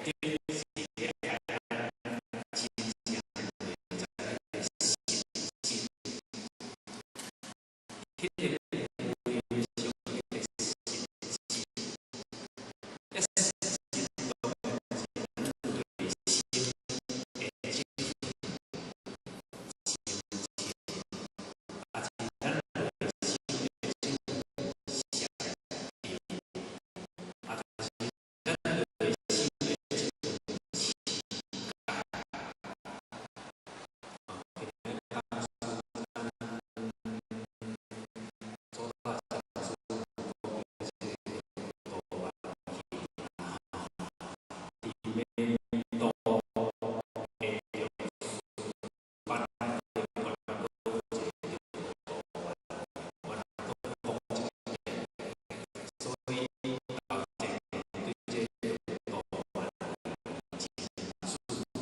的是咧愛咱真正會知彼個實質，彼個非常的實質，一實質當然是咱內心的這份情情，也是咱內心的這份想定，也就是咱內心的這份期待。今日講師咱祖大講師講的這個度萬劫，佇面度的著班的原來閣有一個度萬，原來閣講一遍，所以老前對這個度萬真注重。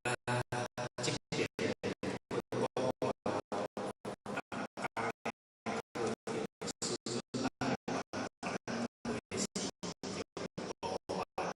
啊，這邊會講話，逐工的課程師尊來話是度萬。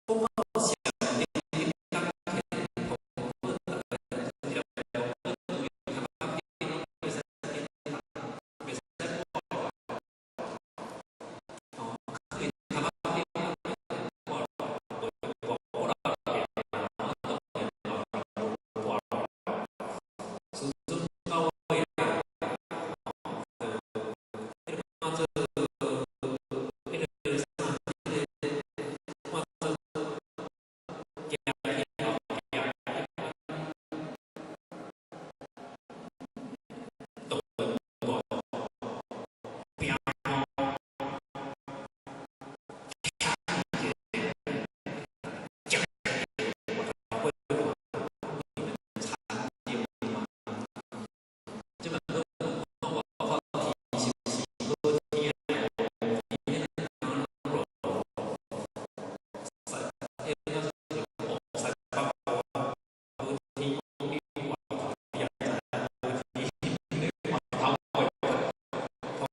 講到上頂頂工天空，逐个一粒講，頭殼頂攏袂使顛動，袂使掛落來。哦，囥佇頭殼頂掛落來，袂掛掛落來，當然嘛無掛落來。師尊到尾啊，哦，就彼個看做彼個啥，彼個看做行去後壁彼款動大餅吼，徛一個，食外頭過看，你們禪定嗎？這擺閣看外口天是毋是好天啊？天攏落西，彼個是西北風，好天講你外頭你也知好天，你外頭過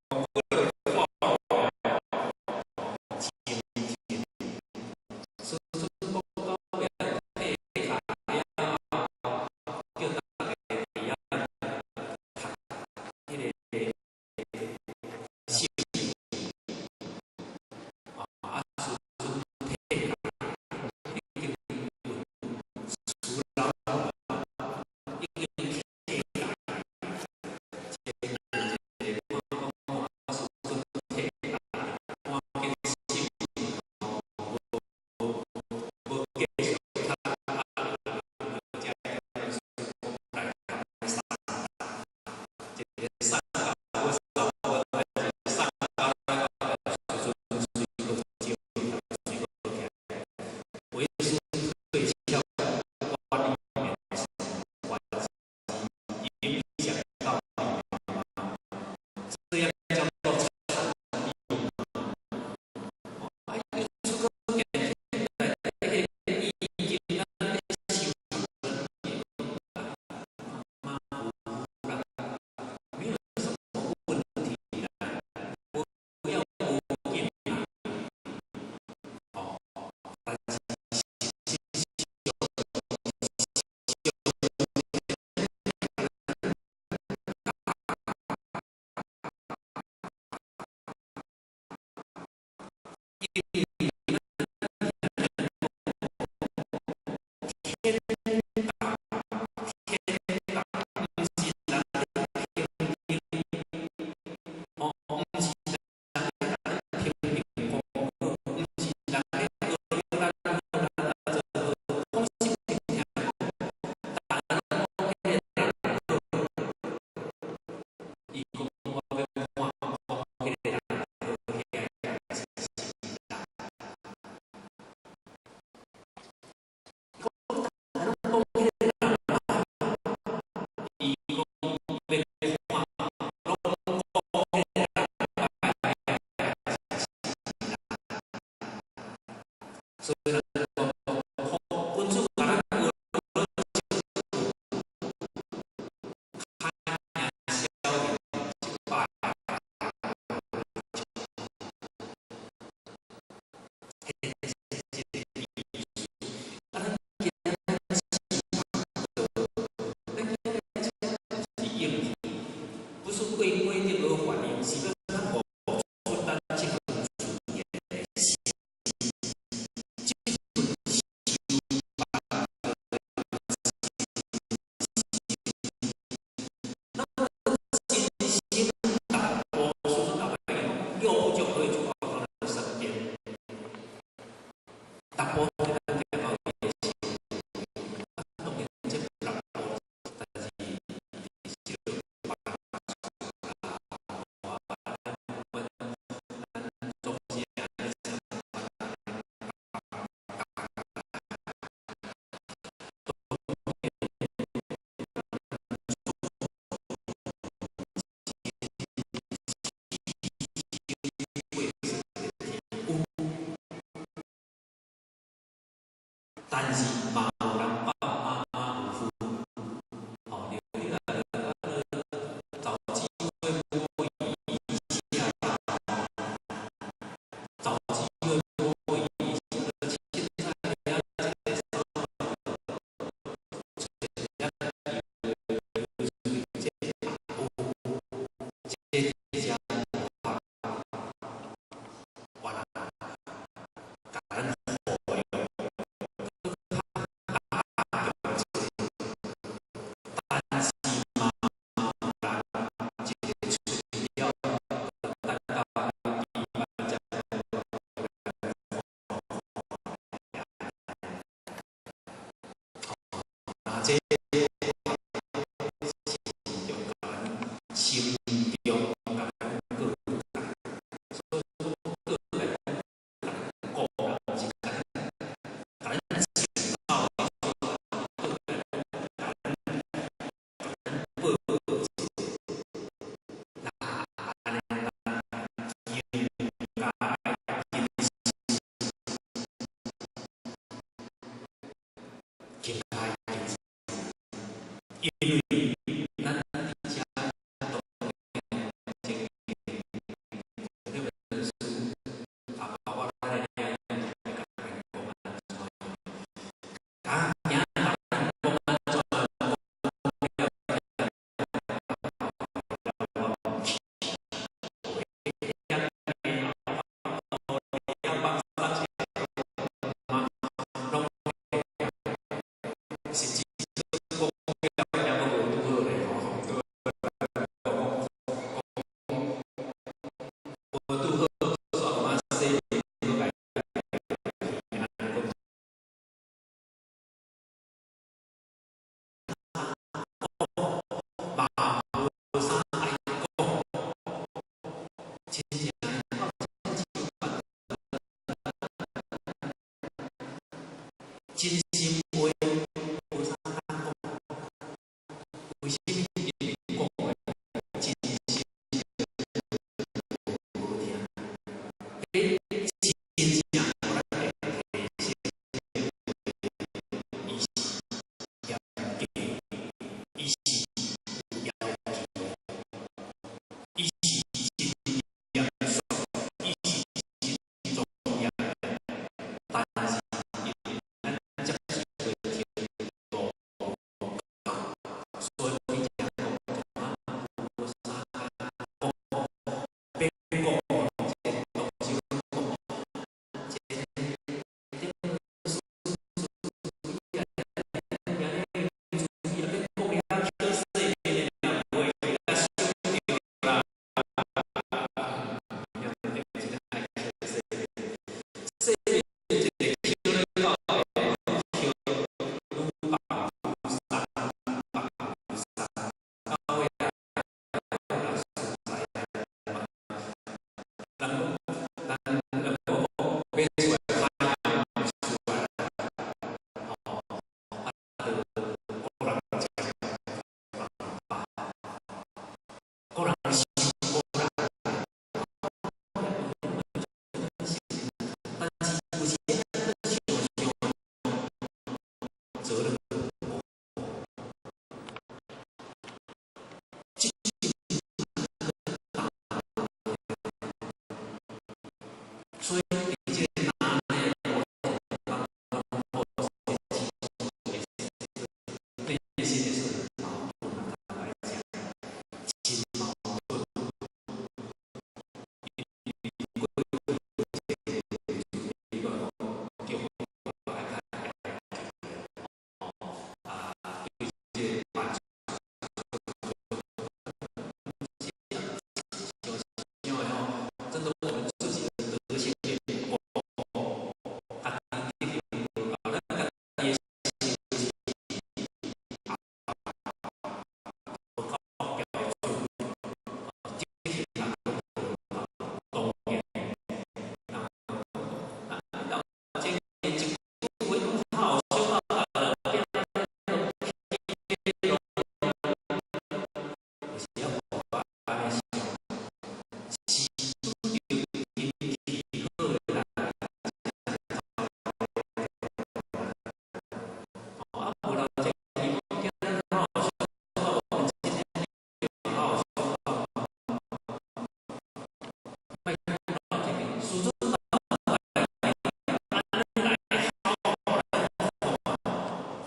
通過來看落來，清淨。師尊講到尾退下了後，叫逐家佇遐讀彼個聖文，啊，師尊退下，已經問師老已經退下，一個一個看講啊，師尊退下，趕緊聖文吼，無無繼續讀啊，才來送一個送到尾三關，還是送到咱師尊隨閣招隨閣起來，為師退卻我裡面關係影響到你們嗎？這樣叫做禪定嗎？啊，由此可見，內底彼個意境，咱咧修行，馬虎虎啦，沒有什麼問題啦，無要無緊啦。哦，但是實際上，上因為咱天道，天道，毋是人咧評定，哦，毋是人咧評定功課，毋是人咧要求咱好，咱做好，講實聽聽講，逐个攏講彼個人好，伊講我欲看講彼個人好，遐個是啥物人？伊講逐个攏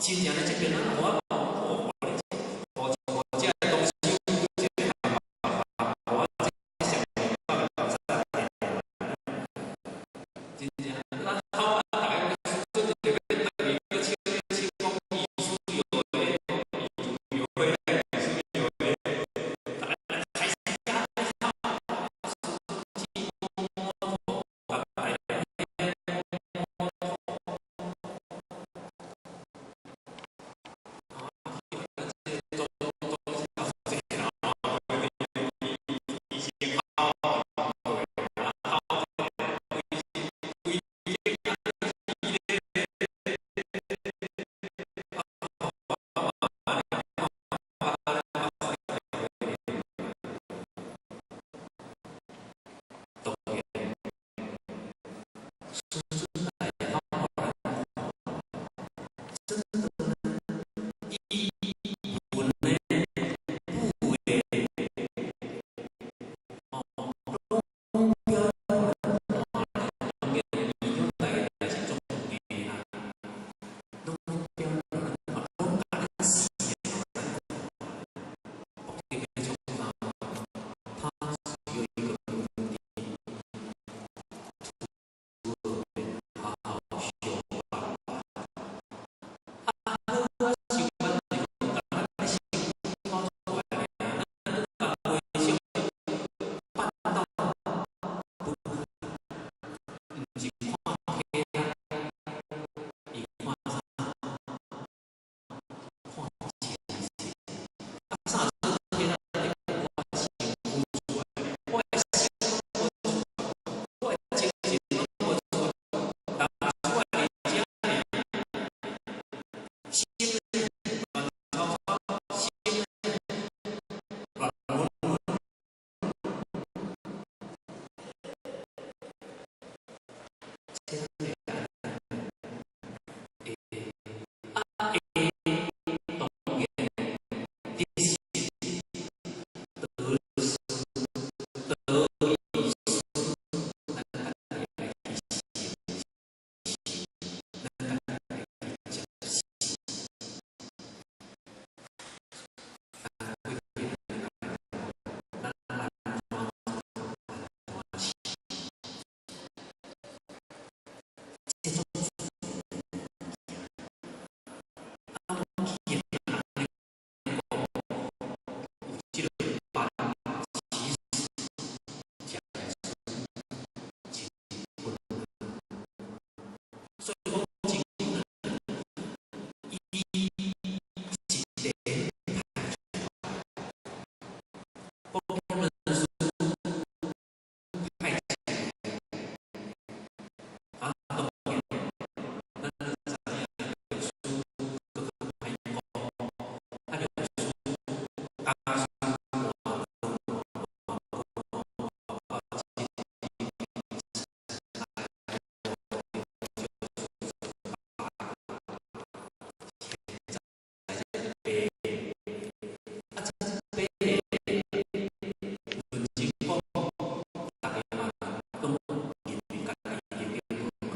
真正咧這邊啊，我講哦，予予這個東西有一個我這上160的，真正咱好啊，逐个做一個欲轉去，閣笑笑講伊需要的，伊需要的，伊需要的，逐个開始加手機摩托，大摩托。以前考考規規當然，孫子來看真的呢，伊阮的母的，哦，攏表當然伊種大代誌足硬啦，攏表咱看，攏共咱試咱看。目的欲創啥？他只有一個目的，徒兒們好好相伴。啊，好啊，相伴是講共咱的身軀看出來爾，咱閣共和尚辦到不，毋是看體力，伊看啥？看精神。啊，啥做體力？我身軀出來，我的心無出來，我的精神攏無出來，人出來佇遮爾，心亂糟糟，心亂混混。這會按呢，會啊會當然得失得失得與失，咱家己愛去承受，咱家己愛去接受。咱過去咱按怎做按怎是，這種物件，啊，我既然按呢講，有這個班，其實講是真困難。所以講真困難，伊是連派出來，講他們是派一個，啊，當然，咱都知影律師閣較歹講，啊，律師當時偌偌現在這個啊，這八个論證講，逐个嘛攏認為家己已經無夠。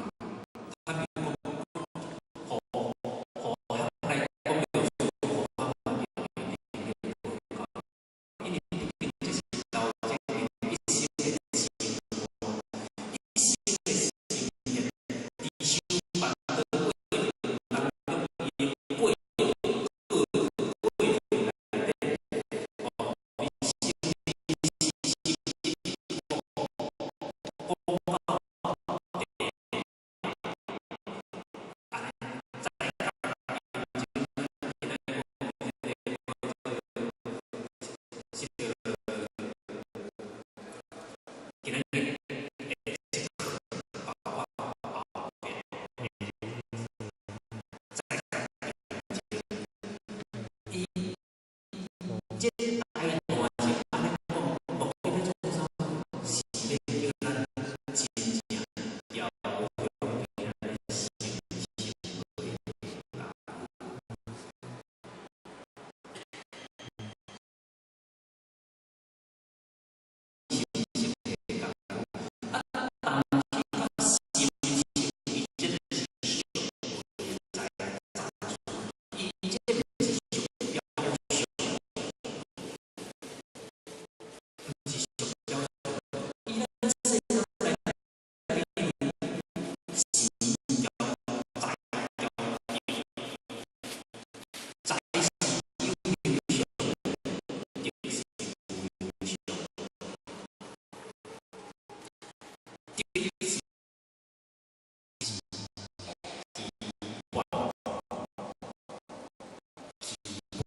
坦白講，予予學來講，律師予學嘛認為已經無夠，因為畢竟這是老這邊一生的生活，一生的經驗，佇修辦的過程當中，伊的過過過程內底，哦，伊心理是講講到底，按呢再驗證，咱今仔講這個今仔日的這課包括後邊再驗證，伊這大大只按呢講，目的欲創啥？是欲叫咱真正調向咱的心情的。世人內底錢交財交德，財是有影響，德是無影響。德是期望，期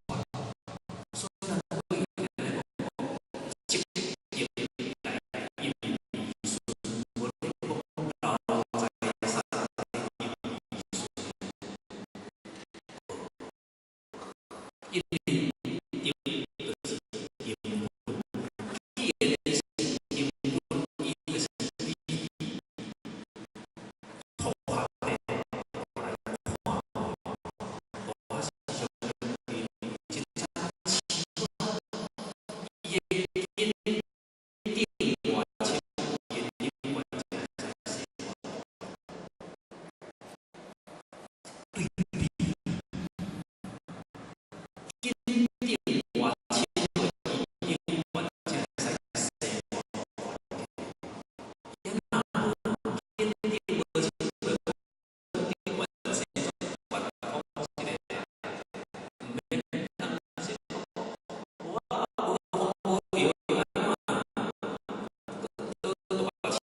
望，所以咱過去來講，積德來應兒孫，無咧講留財產來應兒孫。因為德就是根本，既然是根本，伊就是比科學的來看，我是相信這種起碼伊的根頂偌深，伊的頂懸才會使生對比，根頂偌深，伊永遠才會使生偌懸。伊若無根頂無深，頂懸生懸講一個，毋免擔心講，我無風無雨按怎，倒大樹，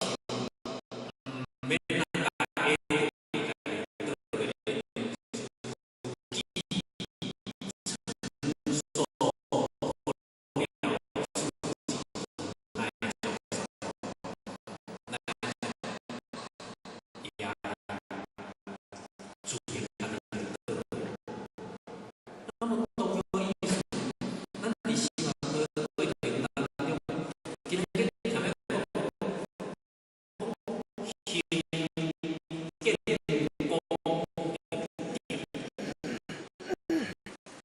毋免咱家己倒個承受不了自己那一種那一種壓自然家己就倒。那麼同樣意思，咱佇生活的過程當中，今日聽咧講，行建功立德，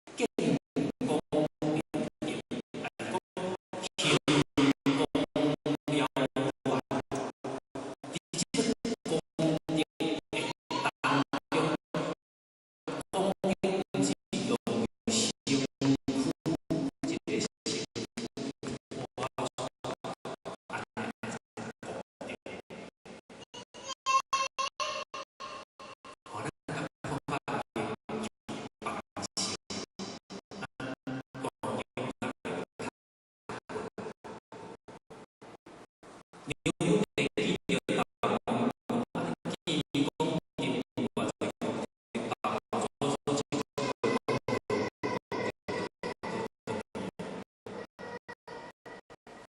建功立德，來講興功了願。佇這個功德的當中，功德毋是用身軀一個身軀活出按呢功德。予咱感覺放鬆，咱當中大家牛地記著大王講，建議講經偌濟功德，大王所說這個功德。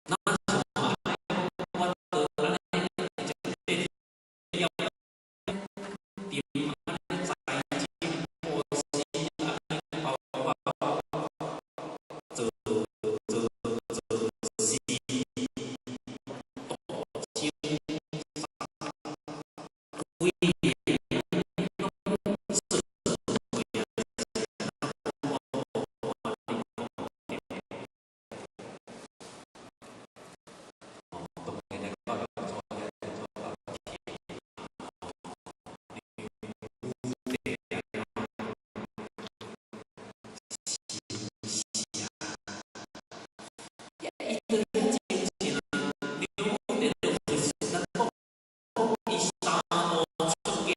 那像按呢，我就按呢一個了，點按呢財經布施，按呢包括做做做事，度眾生，規個攏做過啊！我你講哦，當然來講，做遐做到天，牛地啊，是是啊，伊就精神啊，牛地就是咱講，講伊三無出家，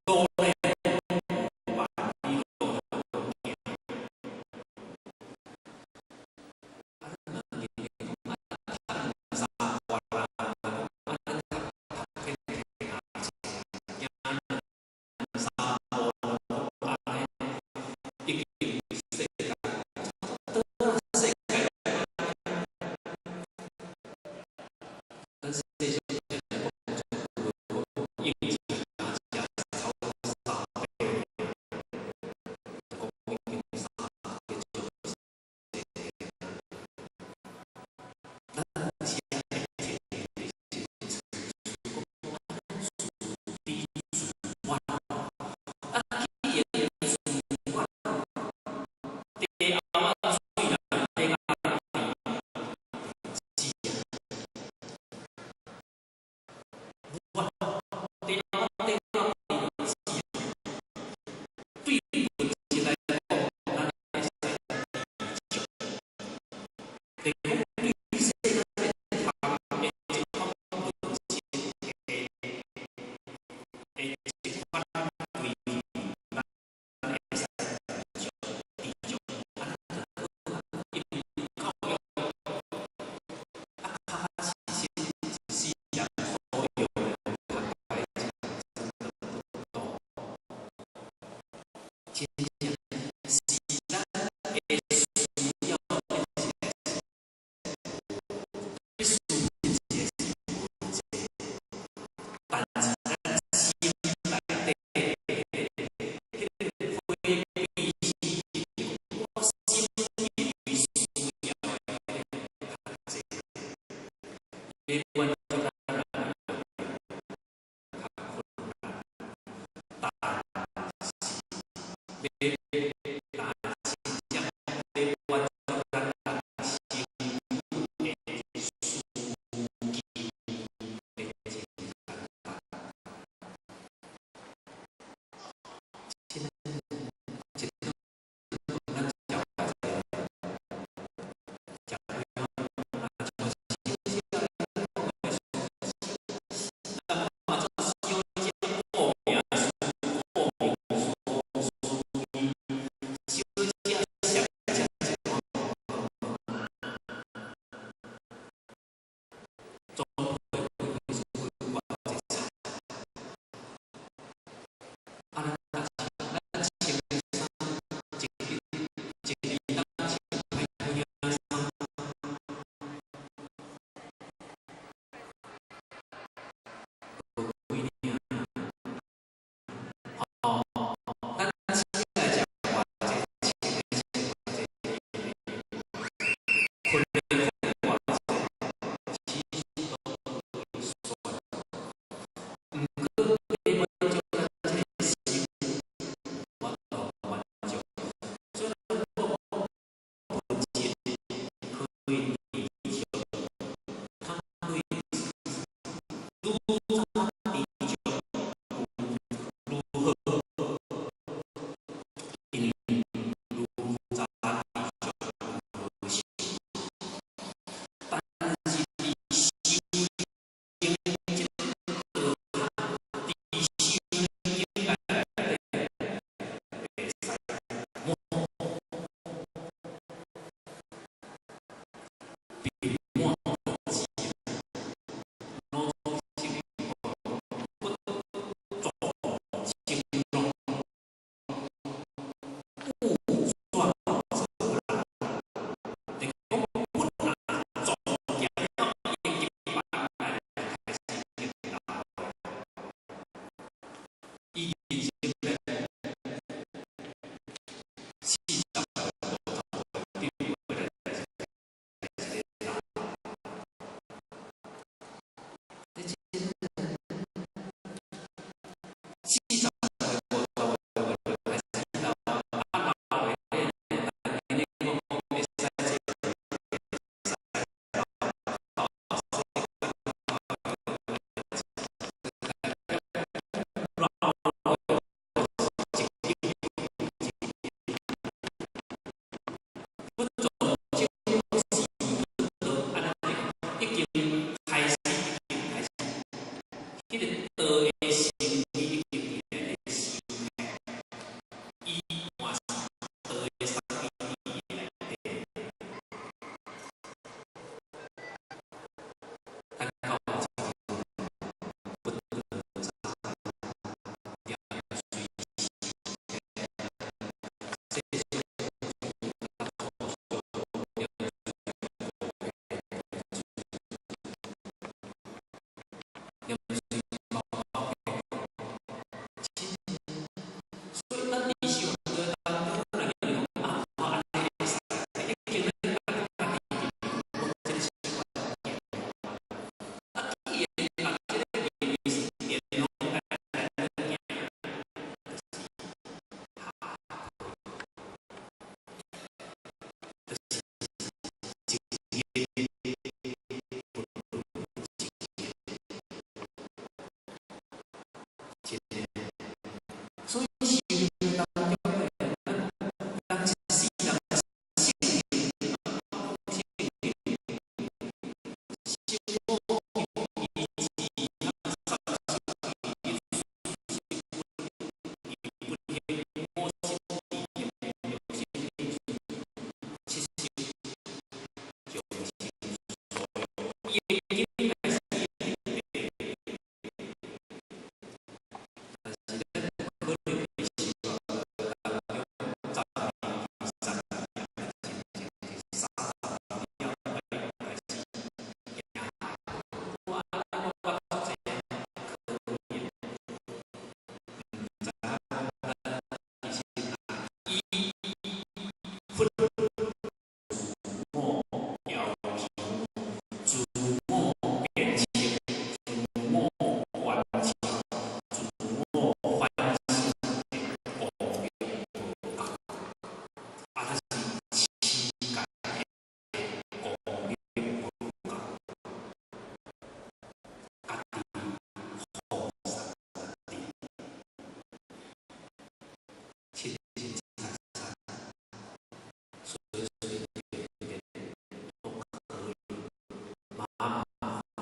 路咧有萬里路通行。啊，咱嘛見見講啊，讀兩三掛啦，講啊，咱讀讀天天啊，行兩三步講按呢，已經世界差不多啦，世界咱世上常常講一句話，講應酬食超過3倍，就講已經3個鐘世界。咱有時會停的時陣，講啊，自知自滿，啊，既然自滿，地喉仔水內底仔是啊，無啊，地喉仔底仔就是啊。對物質來講，咱會使知足；但講對世間的通的這款物質的這款追求，咱會使知足，知足，按呢就好啊，因為夠用。啊，確確實實一世人所用的通的錢真的不多，真正是咱會需要的一個是，必須一個是無濟，但是咱心內底彼個火比是，我心認為需要的較濟，欲滿足咱人較困難，但是欲若真正欲滿足咱人生的需求，會真簡單。親一頓咱食偌濟？食幾碗？啊，像小姐咧講的咱看做小姐顧名思顧名思義，小姐食食一碗飯，總會開始會偌濟菜。啊，咱若咱穿的衫，一日一年當穿歹幾領衫。無幾領。吼，咱食的食偌濟，穿的穿偌濟，睏的睏偌濟，其實攏可以算。毋過欲滿足咱這個心，無法度滿足。所以咱講物質可以知足，通可以愈早知足愈好，因為愈早知足愈好。所以生命當中咧，咱人一世人聖經，聖經，聖母伊伊伊不其實用心所有，伊已經開始但是咱可能佇生活當中，10年、20年的情形，30年了後開始行，我我足濟可能，毋知影講咱其實伊佛自我要求、自我鞭策、自我觀察、自我反省的功力無夠，啊，就是持戒的功力無夠，家己放鬆家己，清清楚楚，隨隨便便都可以，馬馬虎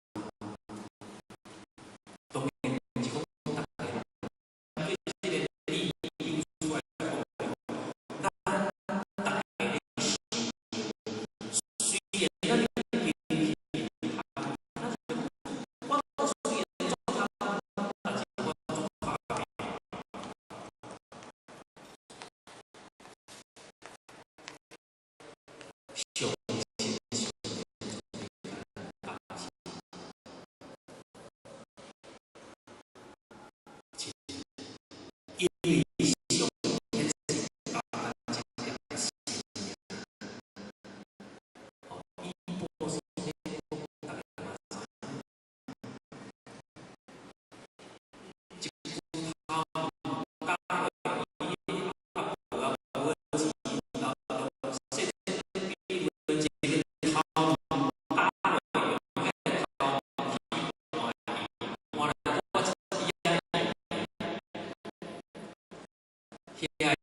虎。當然毋是講逐个對這個理由出來講，咱逐个的生活，雖然咱的經濟，我雖然做較，但是我做打拼。相信上帝總會加持，因為上帝是教咱這個信仰，哦，伊無是咧講逐个嘛知影，一拳頭打落伊的阿婆啊無錢，然後說比如一個頭打落用彼個頭去換伊，換來我一支仔遐。